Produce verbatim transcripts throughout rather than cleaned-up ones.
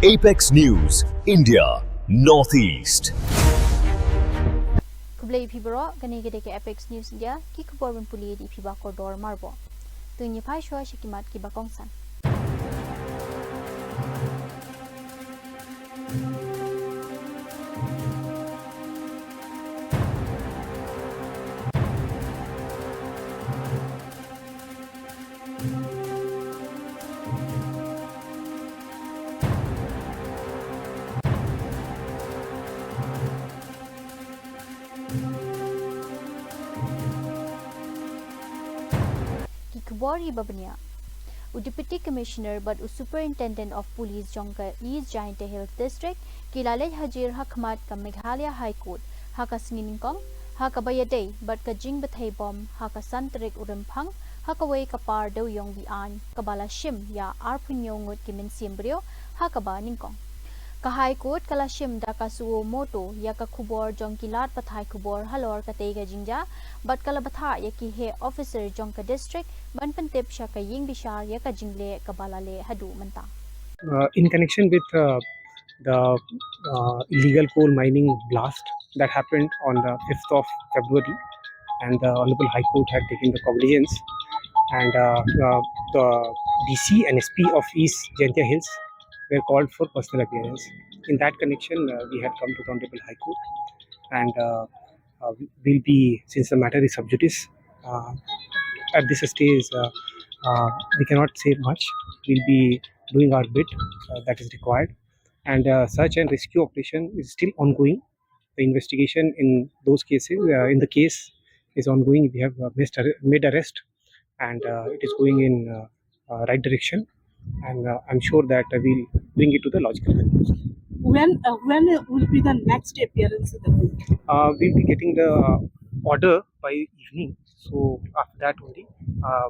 Apex News, India, Northeast. Khublei phi baroh, kane ka dei ka Apex News India, ki khubor ban pule da i Phi Bakordor Marbok. To ngin ïa phai shuwa sha ki mat kiba kongsan. Ki khubor kiba bniah. U Deputy Commissioner bad u Superintendent of Police jong ka East Jaintia Hills District ki la leit hajir ha khmat ka Meghalaya High Court ha ka sngi nyngkong, ha kaba ïadei bad ka jingbthei bom ha ka san tarik u Rymphang, ha kawei ka par dewïong be-aiñ kaba la shim ïa arphew hynñiew ngut ki mynsiem briew ha kaba nyngkong. Ka High Court ka la shim da ka suo motu ïa ka khubor jong ki lad pathai khubor halor katei ka jingjia, bad ka la bthah ïa ki heh officer jong ka district ban pyntip sha ka ïing bishar ïa ka jingleh kaba la leh haduh mynta. Uh, in connection with, uh, the, uh, illegal coal mining blast that happened on the fifth of February, and the Honorable High Court had taken the cognizance, and, uh, uh, the D C and S P of East Jaintia Hills were called for personal appearance. In that connection, uh, we had come to the Honorable High Court, and, uh, uh, we'll be, since the matter is sub judice, uh, at this stage, uh, uh, we cannot say much. We'll be doing our bit, uh, that is required. And, uh, search and rescue operation is still ongoing. The investigation in those cases, uh, in the case, is ongoing. We have, uh, missed arre-, made arrest, and, uh, it is going in, uh, uh, right direction. And, uh, I'm sure that, uh, we'll bring it to the logical conclusion. When, uh, when will be the next appearance in the court? Uh, we'll be getting the order by evening. So after that only, uh,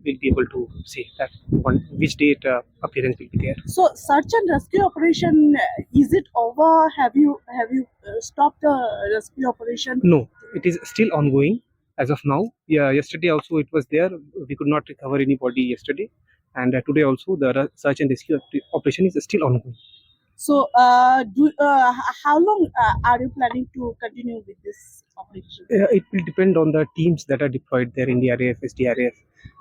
we'll be able to say that on which date, uh, appearance will be there. So search and rescue operation, uh, is it over? Have you, have you, uh, stopped the rescue operation? No, it is still ongoing as of now. Yeah, yesterday also it was there. We could not recover anybody yesterday, and, uh, today also the re-, search and rescue op-, operation is still ongoing. So, uh, do, uh, h-, how long, uh, are you planning to continue with this operation? Uh, it will depend on the teams that are deployed there, N D R F, S D R F,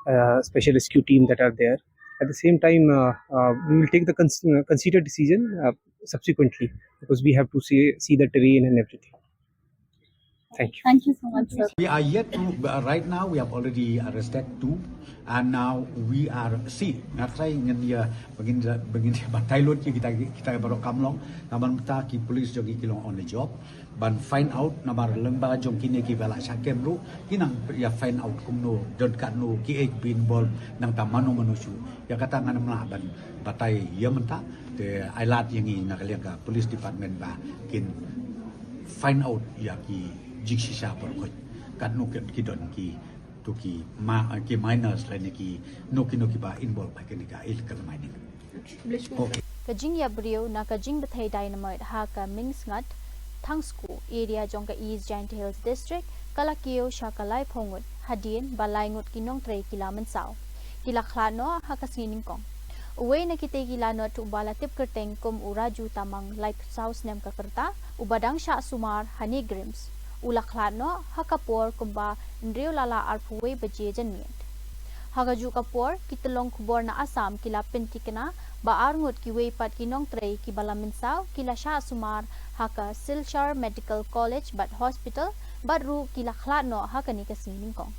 uh, special rescue team that are there. At the same time, uh, uh, we will take the cons-, uh, considered decision, uh, subsequently, because we have to see, see the terrain and everything. Thank you. Thank you so much, sir. We are yet to, uh, right now, we have already arrested two, and now we are, see, nga try ngin ïa, ba ngin, ba ngin batai lut ïa kita, kita baroh kam long, namar mynta ki police jong ngi ki long on the job, ban find out, namar lyngba jong kine kiba la shah kem ruh, ki nang ïa find out kumno, don katno, kiei ki involve, nangta mano mano shuh. Ïa kata ngan ym lah ban batai ïa mynta, te ai lad ïa ngi na ka liang ka police department ba kin find out ïa ki jingshisha baroh khoit. Katno ki, ki don ki, to ki ma-, ki miners lane kino kino kiba involve ha kane ka illegal mining. Okay. Ka jingïap briew na ka jingbthei dynamite ha ka Mingsngat, Thangsku area jong ka East Jaintia Hills District ka la kiew sha ka laiphew ngut, hadien ba lai ngut ki nongtrei ki la mynsaw. Ki la khlad noh ha ka sngi nyngkong. Uwei na kitei ki lanot uba la tip kyrteng kum u Raju Tamang, laiphew saw snem ka rta, uba dang shah sumar ha NEIGRIHMS, u la khlad noh ha ka por kumba hynriew lala arphew wei baje janmiet. Ha kajuh ka por, ki tyllong khubor na Assam ki la pynthikna ba ar ngut kiwei pat ki nongtrei kiba la mynsaw ki la shah sumar ha ka Silchar Medical College bad Hospital, bad ruh ki la khlad noh ha kane ka sngi nyngkong.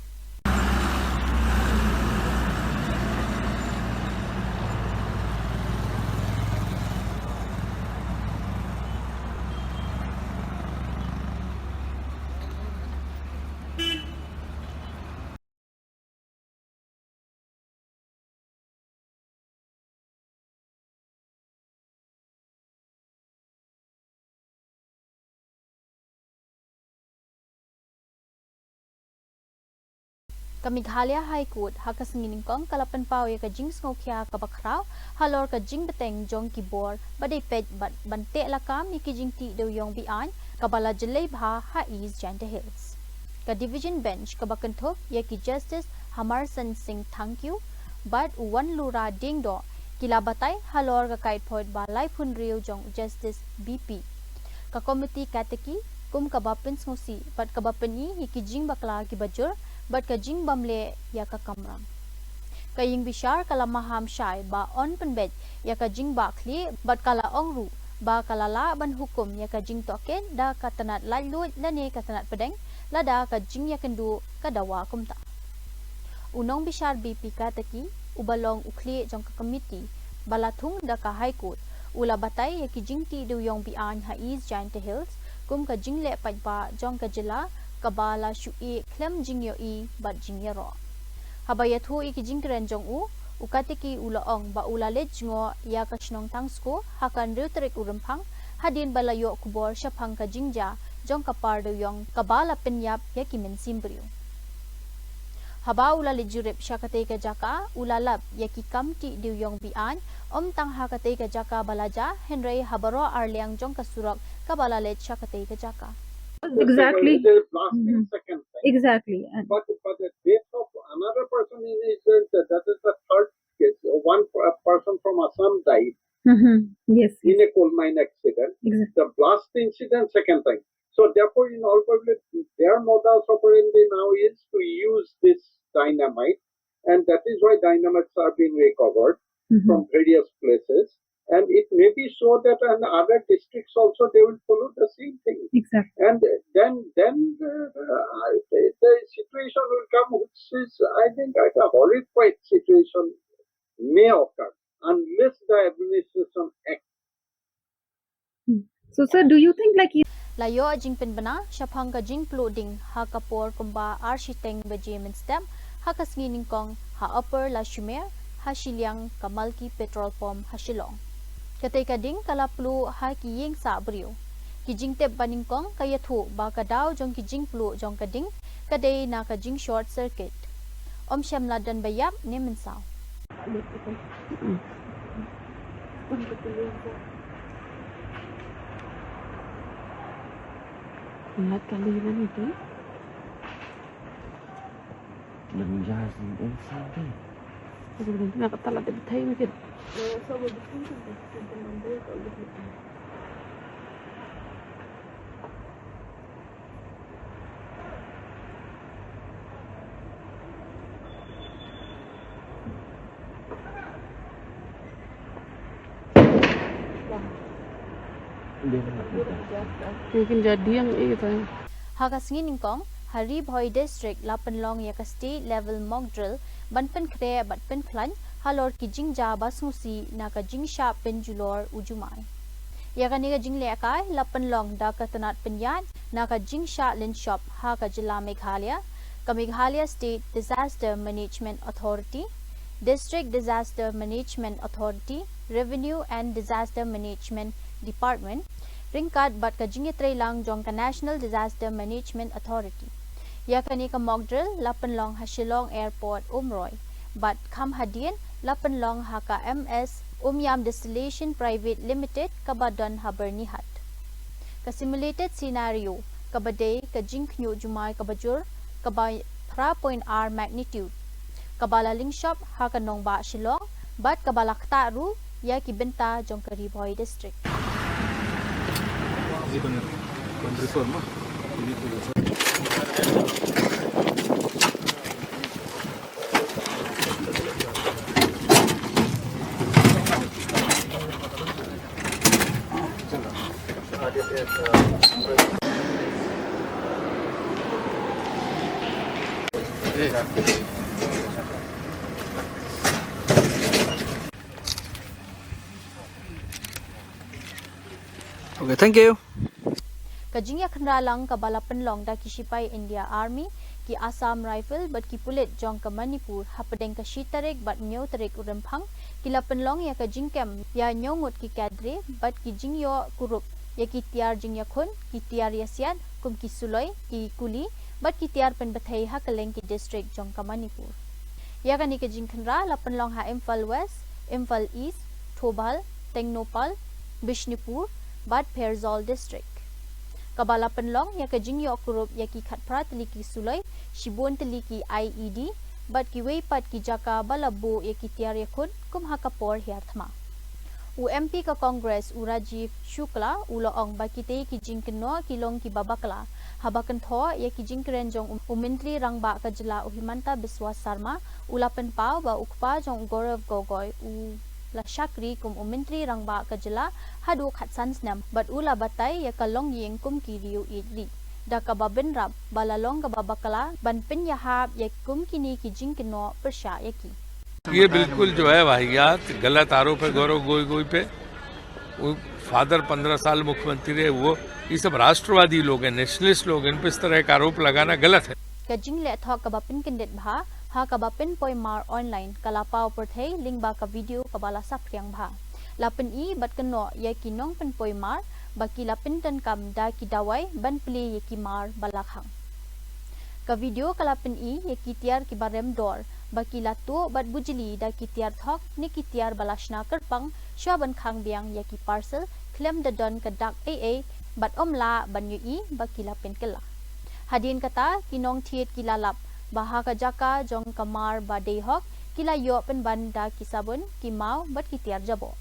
Ka Meghalaya High Court ha ka sngi nyngkong ka la pynpaw ïa ka jingsngewkhia kaba khraw halor ka jingbteng jong ki bor ba dei peit bad ban teh lakam ïa ki jingtih dewïong be-aiñ kaba la jyllei bha ha East Jaintia Hills. Ka Division Bench kaba kynthup ïa ki Justice Hamarsan Singh Thangkhiew bad u Wanlura Diengdoh ki la batai halor ka kait phoit ba laiphew hynriew jong u Justice B P. Ka komiti Kataki kum kaba pynsngewsih bad kaba pyni ïa ki jingbakla kiba jur bad ka jingbymleh ïa ka kamram. Ka ïing bishar ka la maham shai ba yn pynbeit ïa ka jingbahkhlieh bad ka la ong ruh ba ka la lah ban hukum ïa ka jingtohkit da ka tnat laitluid lane ka tnat pdeng lada ka jingïakynduh ka dawa kumta. U nongbishar B P Kataki, uba long u khlieh jong ka komiti ba la thung da ka High Court, u la batai ïa ki jingtih dewïong be-aiñ ha East Jaintia Hills kum ka jingleh paidbah jong ka jylla kaba la shu ïeh khlem jingïohi bad jingïaroh. Haba ïathuh ïa ki jingkren jong u, u Kataki u la ong ba u la leit jngoh ïa ka shnong Tangsko ha ka hynriew tarik u Rymphang hadien ba la ïoh khubor shaphang ka jingjia jong ka par dewïong kaba la pynïap ïa ki mynsiem briew. Haba u la leit jurip sha katei ka jaka, u la lap ïa ki kam tih dewïong be-aiñ, ym tang ha katei ka jaka ba la jia, hynrei ha baroh arliang jong ka surok kaba la leit sha katei ka jaka. Exactly. It is blasting Mhm. second time. Exactly. And But, but the death of another person in Israel, that, that is the third case. One per- person from Assam died Mhm. Yes, in yes. a coal mine accident. Exactly. The blast incident, second time. So therefore, in all probability, their modus operandi now is to use this dynamite, and that is why dynamites are being recovered Mhm. from various places. And it may be so that in other districts also they will follow the same thing. Exactly. And then, then uh, uh, the, the situation will come, which is, I think, a horrified situation may occur unless the administration acts. Hmm. So, sir, do you think, like, you La ïoh jingpynbna shaphang ka jingpluh ding ha ka por kumba ar shiteng baje mynstep ha ka sngi nyngkong ha Upper Lashimer ha shiliang ka Malki Petrol Pump ha Shillong. Katei ka ding ka la pluh ha ki ïing sah briew. Ki jingtip ba nyngkong ka ïathuh ba ka daw jong ki jingpluh jong ka ding ka dei na ka jingshort circuit. Ym shym la don ba ïap ne mynsaw. Lat kali na ni tu. Nang jazz ni inside. Aku dah nak tak lat tapi thai mungkin. Mungkin jadi yang itu. Ha ka sngi nyngkong, ha Ri Bhoi District la pynlong ïa ka State Level Mock Drill ban pynkhreh bad pynkhlaiñ halor ki jingjia ba sngewsih na ka jingshah pynjulor u jumai. Ïa kane ka jinglehkai la pynlong da ka tnat pynïaid na ka jingshah lynshop ha ka jylla Meghalaya, ka Meghalaya State Disaster Management Authority, District Disaster Management Authority, Revenue and Disaster Management Department, ryngkat bad ka jingïatreilang jong ka National Disaster Management Authority. Ïa kane ka mock drill la pynlong ha Shillong Airport Umroi bad kham hadien la pynlong ha ka M S Umïam Distillation Private Limited kaba don ha Byrnihat. Ka simulated scenario kaba dei ka jingkhynñiuh jumai kaba jur kaba phra point ar magnitude kaba la lynshop ha ka nongbah Shillong bad kaba la ktah ruh ïa ki bynta jong ka Ri Bhoi District. Okay, thank you. Ka jingïakhynra lang kaba la pynlong da ki shipai India Army, ki Assam Rifle bad ki pulit jong ka Manipur hapdeng ka shi tarik bad hynñiew tarik u Rymphang, ki la pynlong ïa ka jingkem ïa hynñiew ngut ki cadre bad ki jingïoh kurup ïa ki tiar jingïakhun, ki tiar ïasiat kum ki suloi, ki kuli bad ki tiar pynbthei ha kylleng ki district jong ka Manipur. Ïa kane ka jingkhynra la pynlong ha Imphal West, Imphal East, Thoubal, Tengnoupal, Bishnupur bad Pherzawl District. Kaba la pynlong ïa ka jingïoh kurup ïa ki khatphra tylli ki suloi, shibun tylli ki I E D bad kiwei pat ki jaka ba la buh ïa ki tiar ïakhun kum ha ka por hiar thma. U M P ka Congress u Rajiv Shukla u la ong ba kitei ki jingkynnoh ki long kiba bakla, haba kynthoh ïa ki jingkren jong u Myntri Rangbah ka jylla u Himanta Biswa Sarma, u la pynpaw ba u kpa jong u Gaurav Gogoi u la shakri kum u Myntri Rangbah ka jylla haduh khatsan snem bad u la batai ïa ka longïing kum ki riew ïeit ri, da kaba bynrap ba la long kaba bakla ban pynïahap ïa kum kine ki jingkynnoh pyrshah ïa ki. ये बिल्कुल जो है वाहियात, गलत आरोप है गौरव गोगोई पे। वो फादर पन्द्रह साल मुख्यमंत्री रहे, वो, ये सब राष्ट्रवादी लोग हैं, नेशनलिस्ट लोग हैं, इन पे इस तरह का आरोप लगाना गलत है। Ka jingleh thok kaba pynkyndit bha ha kaba pynpoi mar online ka la paw pyrthei lyngba ka video kaba la saphriang bha. La pyni bad kynnoh ïa ki nongpynpoi mar ba ki la pyndonkam da ki dawai ban plie ïa ki mar ba la khang. Ka video ka la pyni ïa ki tiar kiba rem dor ba ki la tuh bad bujli da ki tiar thok ne ki tiar ba la shna kyrpang shuwa ban khang biang ïa ki parcel khlem da don ka dak ei ei bad ym lah ban ïohi ba ki la pynkylla. Hadien kata ki nongthied ki la lap ba ha ka jaka jong ka mar ba dei hok ki la ïoh pynban da ki sabun, ki maw bad ki tiar jaboh.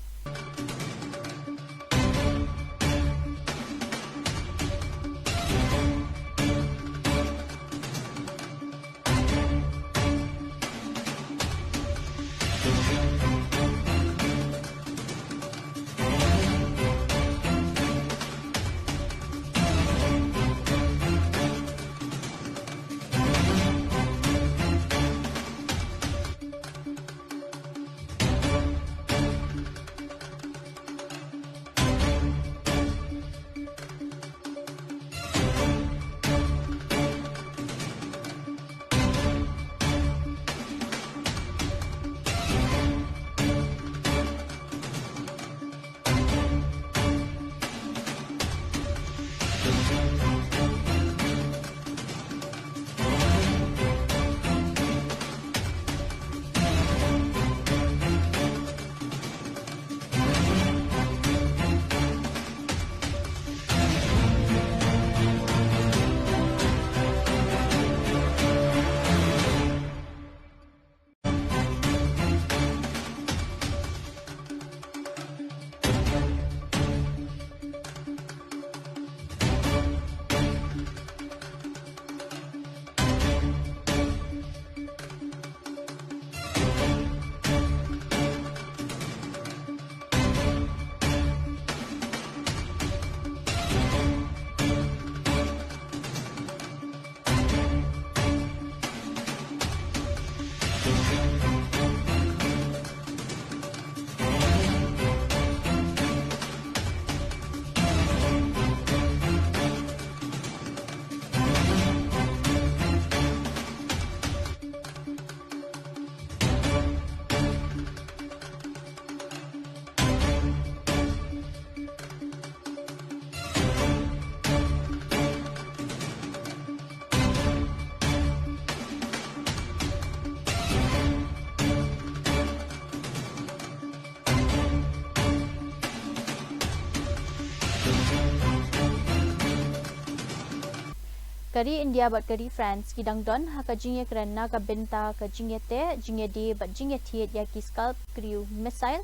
Ka ri India bad ka ri France ki dang don ha ka jingïakren na ka bynta ka jingïateh, jingïadie bad jingïathied ïa ki Scalp Crew missile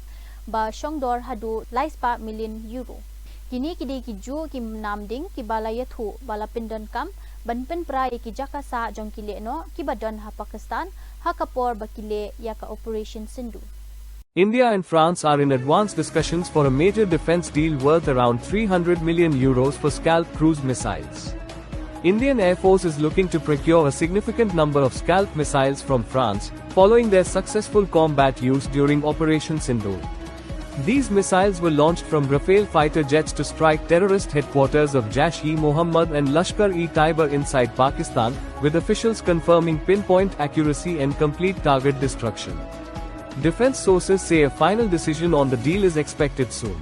ba shongdor haduh lai spah million euro. Kine ki dei ki juh ki namding kiba la ïathuh ba la pyndonkam ban pynpra ïa ki jaka sah jong ki lehnoh kiba don ha Pakistan ha ka por ba ki leh ïa ka Operation Sindoor. India and France are in advanced discussions for a major defense deal worth around three hundred million euros for Scalp cruise missiles. Indian Air Force is looking to procure a significant number of Scalp missiles from France, following their successful combat use during Operation Sindoor. These missiles were launched from Rafale fighter jets to strike terrorist headquarters of Jaish-e-Mohammed and Lashkar-e-Taiba inside Pakistan, with officials confirming pinpoint accuracy and complete target destruction. Defense sources say a final decision on the deal is expected soon.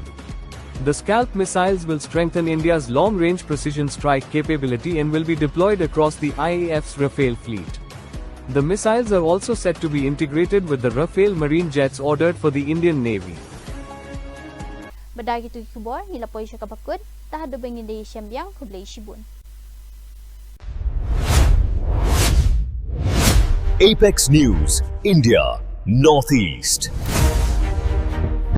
The Scalp missiles will strengthen India's long-range precision strike capability and will be deployed across the I A F's Rafale fleet. The missiles are also set to be integrated with the Rafale marine jets ordered for the Indian Navy. Bad da kitu ki khubor ngi la poi sha kaba kut, te haduh ba ngin da ïashem biang, khublei shibun. Apex News, India, Northeast.